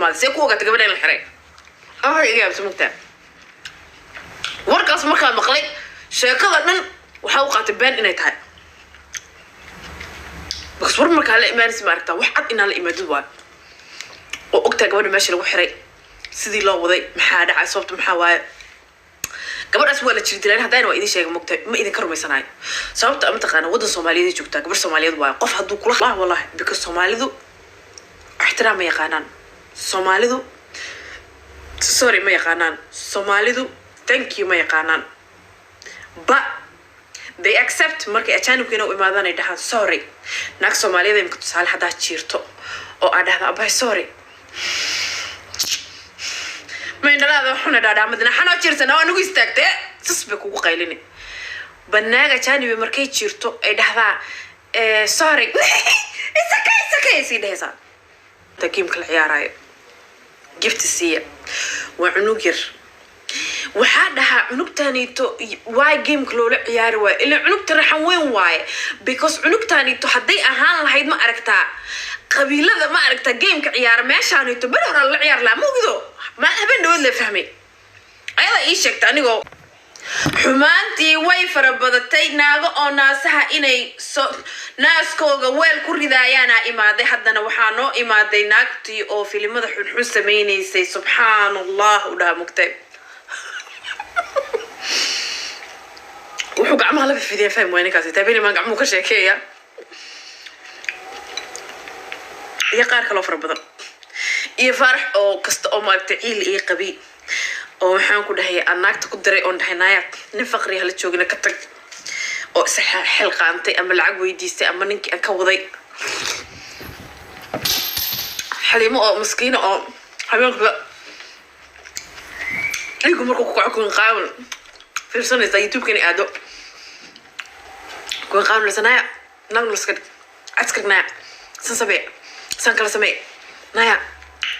Imaaday see ku ogaatay gabadha in la xiray? Ah, iga yaabsa mugtaa warkaas. Markaa maqlay sheekada dhan, waxaa u qaatay been inay tahay, because war markaa la imaanaysa, ma aragtaa, wax cad inaa la imaadid waayo oo ogtaa gabadha meesha lagu xiray, sidii loo waday, maxaa dhacay, sababta maxaa waaye. Gabadhaas waa la jiri dilaan. Haddana waa idin sheega, mogtahay, ma idinka rumaysanayo. Sababta, mataqaana, waddan Soomaaliyeed ay joogtaa, gabadh Soomaaliyeed waayo. Qof hadduu kula, wallahi, because Soomaalidu ixtiraam ma yaqaanaan, Soomaalidu sorry ma yaqaanaan, Soomaalidu thank you ma yaqaanaan, but they accept markay ajaanibka inay u imaadaan ay dhahaan sorry. Naag Soomaaliyeed imika tusaale haddaa jiirto oo aad dhahda, "Abay, sorry," maindhalaada xuna dhaadhaamadina xanoo jiirsana waa nagu istaagtee, sas bay kugu qaylini. Banaag ajaanibi markay jiirto ay dhahdaa "Sorry, it's okay, it's okay," sii dhehaysaa. Gameka la ciyaarayo gifti siiya waa cunug yar. Waxaa dhahaa cunugtaaniito waay gameka loola ciyaari waayo, ilaa cunugta raxan weyn waaye, because cunugtaaniito hadday ahaan lahayd, ma aragtaa, qabiilada, ma aragtaa, gameka ciyaara meeshaaniito beri horaa lala ciyaar lahaa. Ma ogido, ma habeen dhawood la fahmay, ayadaa ii sheegta. Anigoo xumaantii way farabadatay, naago oo naasaha inay so naaskooga weel ku ridaayaanaa imaaday. Haddana waxaa noo imaaday naagtii oo filimada xunxun samaynaysay. Subxaan Allah, u dhaha mugtay. Wuxuu gacmaha la fifidiya fahmi waay ninkaasi taabenimaan gacmuhu ka sheekeeya iyo qaar kaloo fara badan iyo Faarax oo kasta oo maaragtay ciil ii qabi oo waxaan ku dhahay aan naagta ku diray oon dhahay, "Naaya, nin faqri hala joogina, ka tag," oo isa xilqaantay ama lacag weydiistay ama ninkii aan ka waday. Xaliimo oo maskiina oo habeenka dhiigu markuu ku kaco Kun Qaawan fiirsanaysa YouTube-ka inay aado Kun Qaawan naya, naag nolaska dhig, cadska dhig, naya, san samee, san kala samee, naya,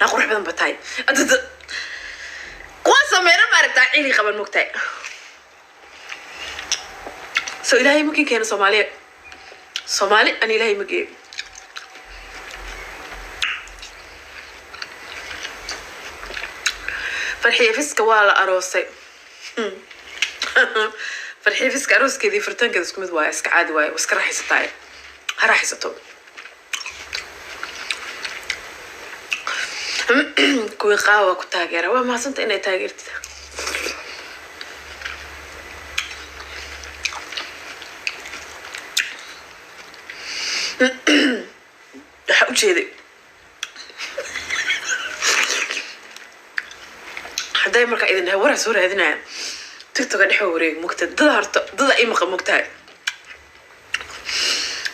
naa qurux badan ba tahay. Adada kuwa sameena, maaragtaa, cili qaban, mogtahay. So Ilaahay makii keeno Soomaaliya, Soomaali ani Ilaahay ma geeyo. Farxiya Fiska waa la aroosay. Farxiya Fiska arooskeedii furitaankeeda isku mid waaye, iska caadi waaye, iska raaxaysataay, ha raaxaysato. Kuwii qaawa ku taageera, waa mahadsanta inay taageertid. Waxaa ujeeday hadday markaa idin dhahay waraa soo raadinaya TikToka dhex wareeg, mugta dada horta dada ii maqa, mogtahay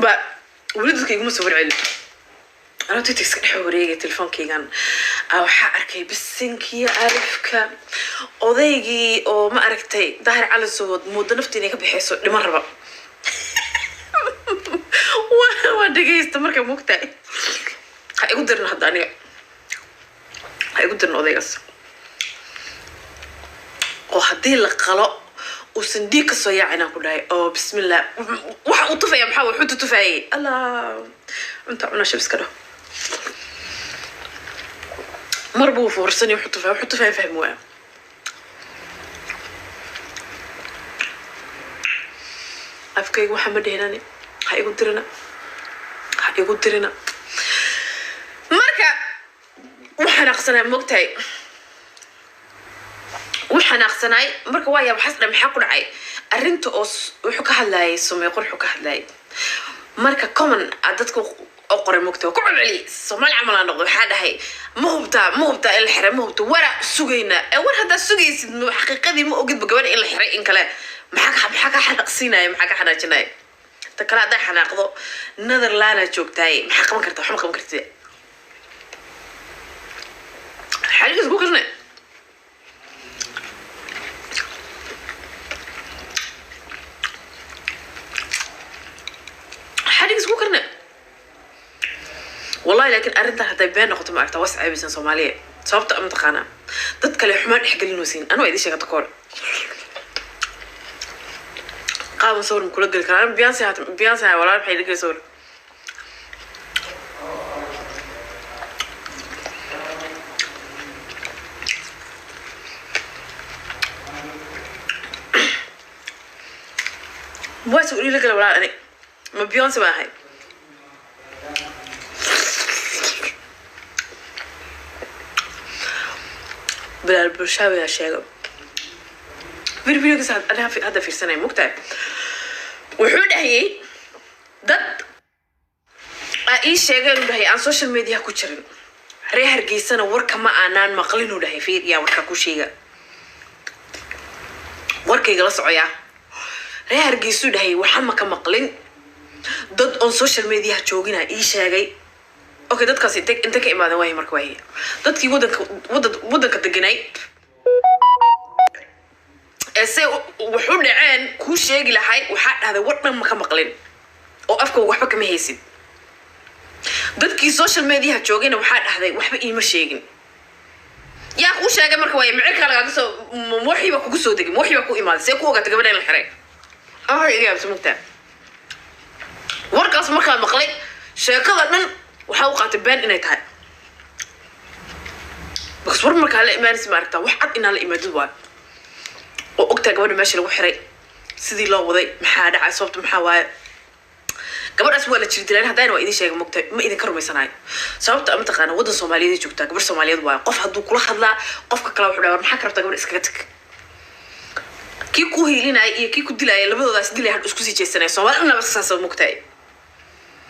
ba weli dadka iguma soo warcelin. Anoo TikTok iska dhex wareegay telefoonkaygan waxaa arkay bisinkiyo alifka odaygii oo, ma aragtay, Daahir Cali Sowood muddo nafta inay ka bixeyso dhiman raba. Waa dhegeysta marka, mogtahay, ha igu dirin hadda, aniga ha igu dirin odaygaas oo haddii la qalo uusan dhiig ka soo yaacin aan ku dhahay oo bismillah. Waxa uu tufaya maxaa? Wuxuu tutufayay allah cunta cuna shib iska dhaho mar buu foorsanay. Wuxuu tufaya, wuxuu tufaya fahmi waaya. Afkayga waxa ma dhehnani, ha igu dirina, ha igu dirina. Marka u xanaaqsanaa, mogtahay, u xanaaqsanaay. Marka waa yaab, waxaas dhan maxaa ku dhacay arrinta oo wuxuu ka hadlayay Sumey Qurxu ka hadlayay. Marka common aad dadka oo qoray, mogtahay, waa ku celceliyay, Soomaali camal aan noqdo. Waxaa dhahay, "Ma hubtaa, ma hubtaa in la xiray? Ma hubta? Waraa sugaynaa." Ee war haddaad sugaysid, xaqiiqadii ma ogidba gabadha in la xiray in kale. Maxaa ka xanaaqsiinaya? Maxaa ka xanaajinaya? Ta kale, hadday xanaaqdo, Netherlandaa joogtaaye, maxaa qaban kartaa? Waxma qaban kartid. Xarigas ku karne. Xarigas ku karne, wallahi. Laakiin arrintan hadday been noqoto, ma aragtaa, was ceebaysan Soomaaliya. Sababta, mataqaanaa, dad kale xumaan dhexgelinaysiin. Anoo idin sheegata kahor qaaban sawir ma kula geli karaa? Beyonce haata, Beyonce walaal, maxay la geli sawir? Waa ila gala walaal, ani ma Beyonce baan ahay? Bilaal Bulshaawiyaa sheega videogiisa hadda fiirsanaya, mogtahay? Wuxuu dhahayay dad aa ii sheegeen, uu dhahay, aan social media ku jirin, reer Hargeysana warka ma aanaan maqlin, uu dhahay. Fiir, yaa warka ku sheega, warkayga la socoyaa. Reer Hargeysuu dhahay waxa ma ka maqlin, dad oon social media joogina ii sheegay. Okay, dadkaas inte ka imaadeen waaye? Marka waaye dadkii wadanka wadanka deganay ee se wax u dhaceen kuu sheegi lahay, waxaa dhahday war dhan ma ka maqlin oo afka waxba kama haysid. Dadkii social mediaha joogayna waxaa dhahday waxba iima sheegin. Yaa kuu sheegay marka waaye? Micirkaa lagaaga soo waxii baa kugu soo degay, waxii baa ku imaaday, see ku ogaatay gabadha in la xiray? Ah, iga yaabsa, mugtaa? Warkaas markaa maqlay, sheekada dhan waxaa u qaatay been inay tahay, because war markaa la imaanaysa, ma aragtaa, wax cad inaa la imaadid waayo oo ogtaa gabadha meesha lagu xiray, sidii loo waday, maxaa dhacay, sababta maxaa waaye. Gabadhaas waa la jiri dilaan haddana waa idin sheegay, mogtahay? Ma idinka rumaysanayo. Sababta, mataqaana, waddan Soomaaliyeed ay joogtaa, gabadh Soomaaliyeed waayo. Qof hadduu kula hadlaa, qofka kale wuxuu dhaha, war maxaa ka rabtaa gabadha? Iskaga tag. Kii ku hiilinaya iyo kii ku dilaya, labadoodaas dilaya hadhu isku sii jeesanaya. Soomaali dhanaba saas, mogtahay?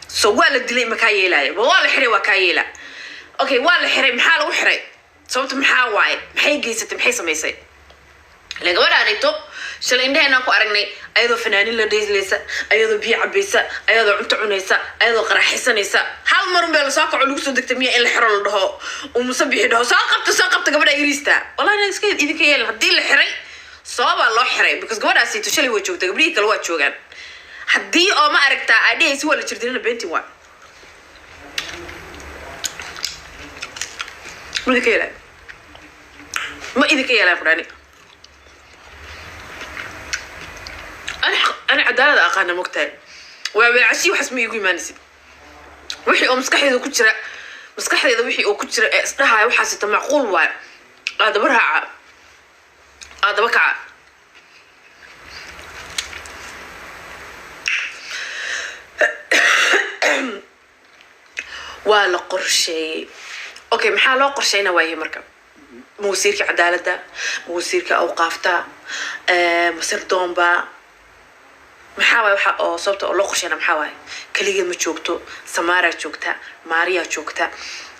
So waa la dilay, ma kaa yeelaya? Ba waa la xiray, waa kaa yeela. Okay, waa la xiray, maxaa lagu xiray? Sababta maxaa waaye? Maxay geysatay? Maxay samaysay? Ilan gabadhaanito shalay indhaheenaan ku aragnay ayadoo fanaanin la dheesleysa, ayadoo biyo cabaysa, ayadoo cunto cunaysa, ayadoo qaraxaysanaysa. Hal marun bee lasoo kaco, lagu soo degtay miya in la xiro, la dhaho uu Musabixi dhaho soo qabta, soo qabta gabadha yariista? Wallahi inaan iska idinka yeelin. Haddii la xiray, sababaa loo xiray, because gabadhaasito shalay way joogtaa, gabdhihii kale waa joogaan. Haddii oo ma aragtaa aa dhehaysi waa la jirdilina, beentin waa. Ma idinka yeelaayo, ma idinka yeelaayo kudhani. Ani cadaalada aqaana, mogtahay? Waa weecashi, waxaas ma iigu imaanaysid. Wixii oo maskaxdeeda ku jira, maskaxdeeda wixii oo ku jira ee isdhahaya waxaasita macquul waayo, aadaba raaca, aadaba kaca. Waa la qorsheeyey. Okay, maxaa loo qorsheyna waayahay marka? Ma wasiirka cadaaladda, ma wasiirka awqaafta, ma sirdoonba? Maxaa waay waxa oo sababta oo loo qorsheyna? Maxaa waaye? Keligeed ma joogto, Samaaraa joogta, Maariyaa joogta,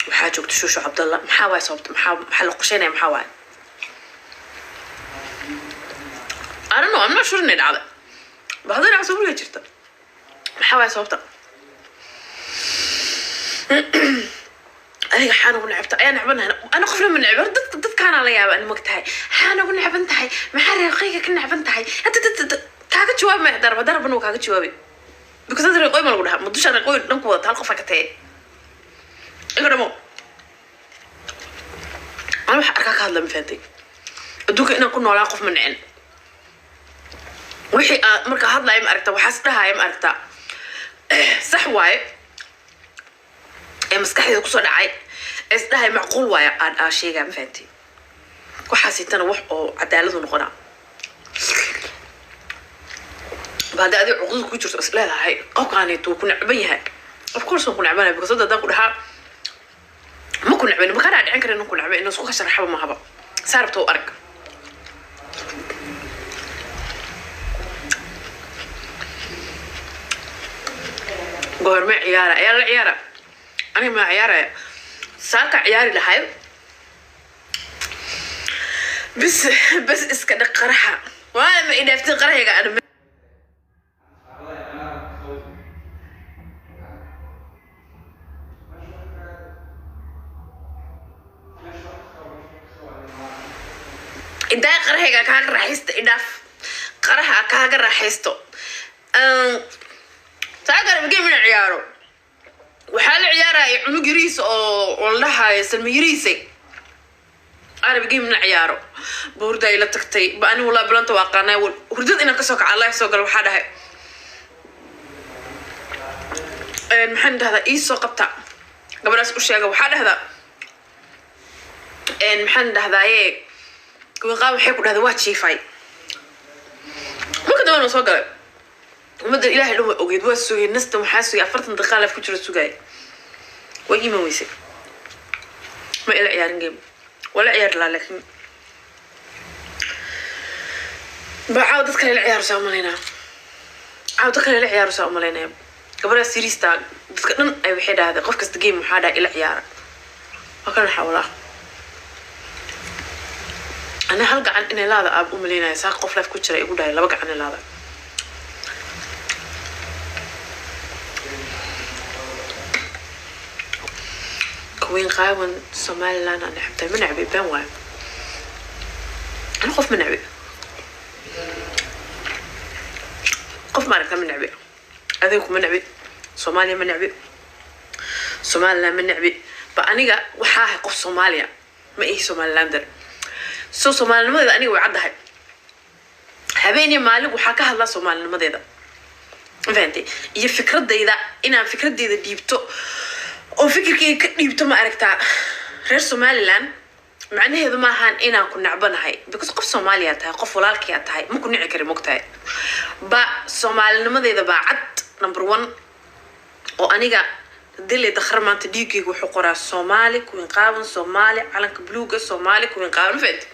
waxaa joogta Shushu Cabdalla. Maxaa waaye sababta? Maxaa la qorsheynaya? Maxaa waaye? I don't know, I'm not sure inay dhacday ba. Hadday dhacdo, weligaa jirta. Maxaa waaye sababta? Aniga xaan ugu necabta ayaa necbanahay ana? Qofna ma necbi. Hor dad dadkaanaa la yaaba ani, mogtahay? Xaan ugu necban tahay? Maxaa reeqayga ka necban tahay? Hadda dad kaaga jawaab maya. Darba darban uu kaaga jawaabay, because dad reeqooy ma lagu dhaha, ma dusha reeqooy dhan ku wadata, hal qofa ka taye iga dhamo. Ana waxa arkaa ka hadla, ma fahantay? Adduunka inaan ku noolaa qof ma nicin. Wixii aan marka hadlaya, ma aragta, waxaas dhahaya, ma aragta, sax waaye ee maskaxdeeda kusoo dhacay ee isdhahay macquul waaye aan aa sheegaa, ma fahantay? Waxaas intana wax oo cadaaladu noqonaa ba. Haddii adiga cuqdada ku jirto, is leedahay qofkaanito wuu ku necban yahay, of course waan ku necbanaya, because hadda haddaan ku dhahaa ma ku necbani, ma kaa dhicin kara inaan ku necbay, inaan isku ka sharaxaba mahaba. Saa rabta u arag. Goorme ciyaara ayaa la ciyaara? Aniga maa ciyaaraya? Saaka ciyaari lahay. Bis bas, iska dhaq qaraxa. Waa ma idhaaftay qarahayga ana. Intaa qarahayga kaaga raaxaysto, idhaaf qaraha kaaga raaxaysto. Saaka game ina ciyaaro, waxaa la ciyaaraya cunug yariis oo la dhahayo Salma yariise. Arab game ina ciyaaro, ba hurda ay la tagtay ba. Ani walaa balanta waa aqaanay, hurdad inaan kasoo kaca Allah soo galo. Waxaa dhahay, maxaan dhahdaa, ii soo qabta gabadhaas, u sheega. Waxaa dhahdaa, maxaan dhahdaaye, gabanqaab waxay ku dhahday waa jiifay. Marka dambena soo galay. Ummadda Ilaahay dhan way ogeyd. Waa sugay nasta, waxaa sugay 40 daqiiqa live ku jiro sugaya. Way iman weysay, ma ila ciyaarin game. Waa la ciyaari lahaa, laakiin ba caawa dad kale ila ciyaarsaa umalaynaa. Caawa dad kale ila ciyaarsaa umalaynaya. Gabadha siriista dadka dhan ay waxay dhahdeen, qof kasta game waxaa dhaha ila ciyaara. Waa kana xawlaa ana hal gacan inay laada aab umalaynaya. Saa qof live ku jira igu dhahay laba gacan ilaada. Queen Qaawan, Somaliland aan necabtahay? Ma necbi, been waayo. Ana qof ma necbi, qof ma aragta ma necbi. Adiga kuma necbi, Soomaaliya ma necbi, Somaliland ma necbi. Ba aniga waxaa ahay qof Soomaaliya, ma ihi Somalilander. So soomaalinimadeeda aniga way caddahay. Habeen iyo maalin waxaa ka hadlaa soomaalinimadeeda, ma fahantay? Iyo fikradayda, inaan fikradeyda dhiibto oo fikirkayga ka dhiibto. Ma aragtaa, reer Somaliland macnaheedu maahan inaan ku nacbanahay, because qof Soomaaliya tahay, qof walaalkiyaa tahay, ma ku nici kari, mogtahay? Ba soomaalinimadeeda baa cad, number one. Oo aniga hadii lay dakhar maanta, dhiigayga wuxuu qoraa Soomaali, Queen Qaawan Soomaali, calanka buluuga Soomaali, Queen Qaawan. Ma fahantay?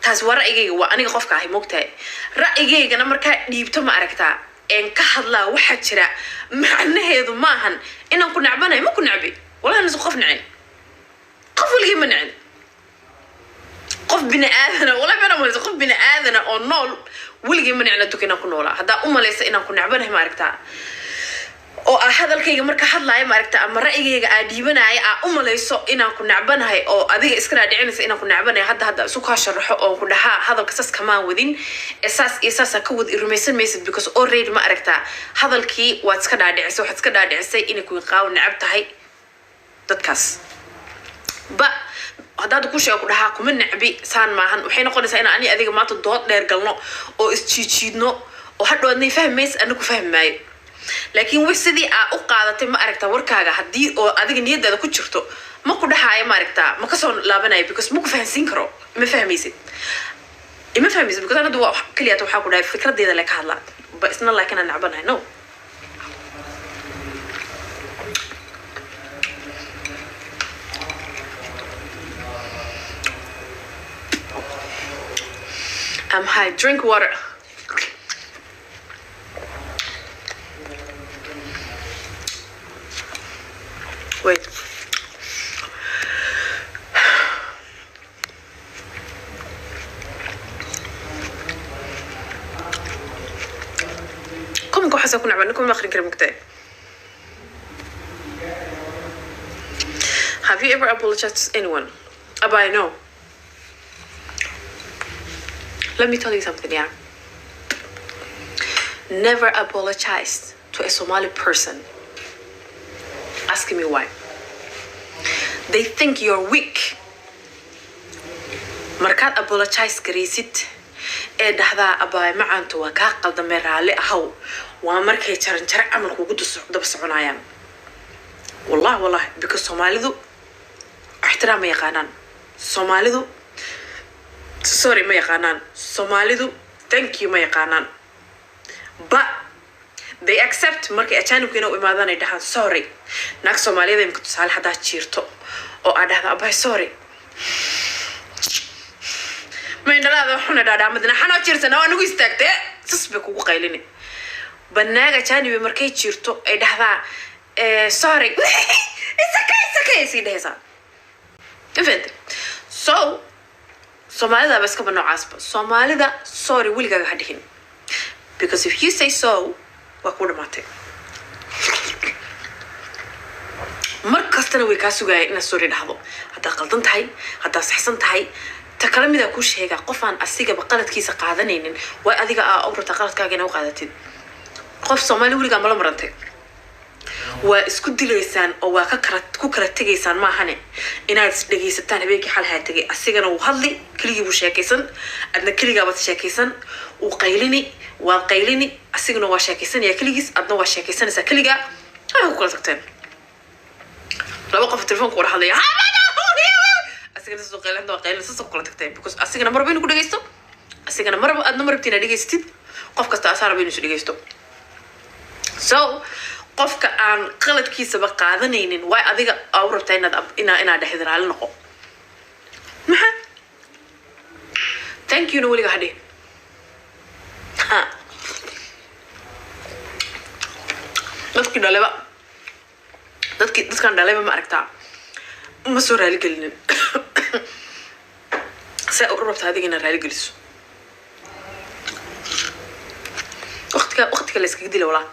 Taas waa ra'yigayga, waa aniga qofka ahay, mogtahay? Ra'yigaygana markaa dhiibto, ma aragtaa, een ka hadlaa waxaa jira, macnaheedu maahan inaan ku nacbanahay. Ma ku nacbi, wallahi nasu qof nicin, qof weligay ma nicin, qof bini aadana. Wallahi baan umalaysa, qof bini aadana oo nool weligay ma nicin adduunka inaan ku noolaa. Haddaa u malaysa inaan ku nacbanahay, ma aragtaa, oo ah hadalkayga marka hadlaaya, ma aragta, ama ra'yigayga aa dhiibanaya aa u malayso inaan ku nacbanahay, oo adiga iska dhaadhicinaysa inaan ku nacbanahay, hadda isu kaa sharaxo oon ku dhahaa hadalka saas kamaan wadin ee saas iyo saasaa ka wad, i rumaysan maysid, because already, ma aragtaa, hadalkii waad iska dhaadhicisay. Waxaad iska dhaadhicisay inay Queen Qaawan necab tahay dadkaas. Ba haddaad ku sheego, ku dhahaa kuma necbi, saan maahan, waxay noqonaysaa inaan ani adiga maanta dood dheer galno oo isjiijiidno, oo hadhow adnay fahmaysa, ana ku fahmi maayo. Laakiin wix sidii aa u qaadatay, ma aragtaa, warkaaga haddii oo adiga niyadaada ku jirto, ma ku dhaxaayo, ma aragtaa, ma kasoo laabanayo, because ma ku fahansiin karo. Ma fahmaysid, ima fahmaysid, because anadu waa keliyaata waxaa ku dhahay fikradeeda le ka hadlaa. Ba isna laakiin aan nacbanahay, no. I'm high. Drink water. Wait. Comment waxaasa ku nacban kuma akhrin kara, mugtahay? Have you ever apologized to anyone? Abay, no. Let me tell you something, yeah. Never apologize to a Somali person. Asking me why. They think you're weak. Markaad apologize garaysid ee dhahdaa abaay macaanto, waa kaa qaldamay, raalli ahaw, waa markay jaranjaro camal kugu daba soconayaan. Wallahi, wallahi, because Soomaalidu ixtiraam ma yaqaanaan, Soomaalidu sorry ma yaqaanaan, Soomaalidu thank you ma yaqaanaan. But they accept markay ajaanibka inay u imaadaan ay dhahaan sorry. Naag Soomaaliyada imika tusaale haddaad jiirto oo aad dhahda abay sorry, ma indhalaada xuna dhaadhaamadina xanoo jiirsan waa nagu istaagtee, sas bay kugu qaylini. Banaag ajaanibi markay jiirto ay dhahdaa sorry, it's okay, it's okay, sii dhehaysaa. Ma fahantay? So Soomaalida ba iskaba noocaasba. Soomaalida sorry weligaaga ha dhihin, because if you say so, waa ku dhamaatay. Mar kastana way kaa sugayaan inaad sorry dhahdo, haddaad qaldan tahay, haddaad saxsan tahay. Ta kale midaa kuu sheegaa: qofaan asigaba qaladkiisa qaadanaynin, way adiga aa u rabtaa qaladkaaga inaa u qaadatid? Qof Soomaali weligaa mala marantay? Waa isku dilaysaan oo waa ka kala ku kala tegaysaan. Maahane inaad is dhegaysataan habeenkii xalhaa tegay, asigana wuu hadli, keligii buu sheekaysan, adna keligaabaad sheekaysan. Wuu qaylini, waa qaylini, asigana waa sheekaysanaya keligiis, adna waa sheekaysanaysaa keligaa. Waa ku kala tagteen. Laba qof telefoonka wada hadlaya, asigana sasoo qaylin, waa qaylin, sasoo kula tagteen, because asigana marba inuu ku dhegaysto, asigana marba, adna marabti inaad dhegaysatid. Qof kasta asaa raba inuu is dhegaysto. So qofka aan qaladkiisaba qaadanaynin, waay adiga aa u rabtaa inaad inaad dhexid raali noqo? Maxaa thank you na weliga hadhihin. Ha. Dadkii dhaleba, dadkii dadkan dhaleba, ma aragtaa, ma soo raaligelinin. See u rabtaa adiga inaad raaligeliso? Waqtiga waqtiga la iskaga dila walaa.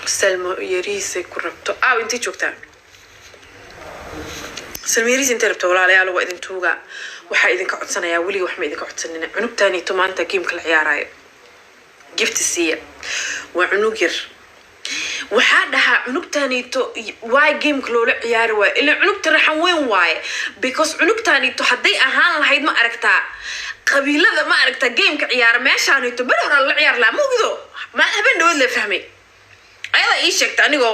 Salmo yariisay ku rabto. Aaw, intay joogtaa Salmo Yariis? Intay rabto? Walaalayaal, waa idin tuuga. Waxaa idinka codsanayaa, weliga wax ma idinka codsanina, cunugtaaniito maanta gameka la ciyaarayo gifti siiya. Waa cunug yar. Waxaa dhahaa cunugtaaniito, waay gameka loola ciyaari waayo? Ilaa cunugta raxan weyn waaye, because cunugtaaniito hadday ahaan lahayd, ma aragtaa, qabiilada, ma aragtaa, gameka ciyaara meeshaaniito beri hore la ciyaar lahaa. Ma ogido, ma habeen dhawood la fahmay, ayadaa ii sheegta anigoo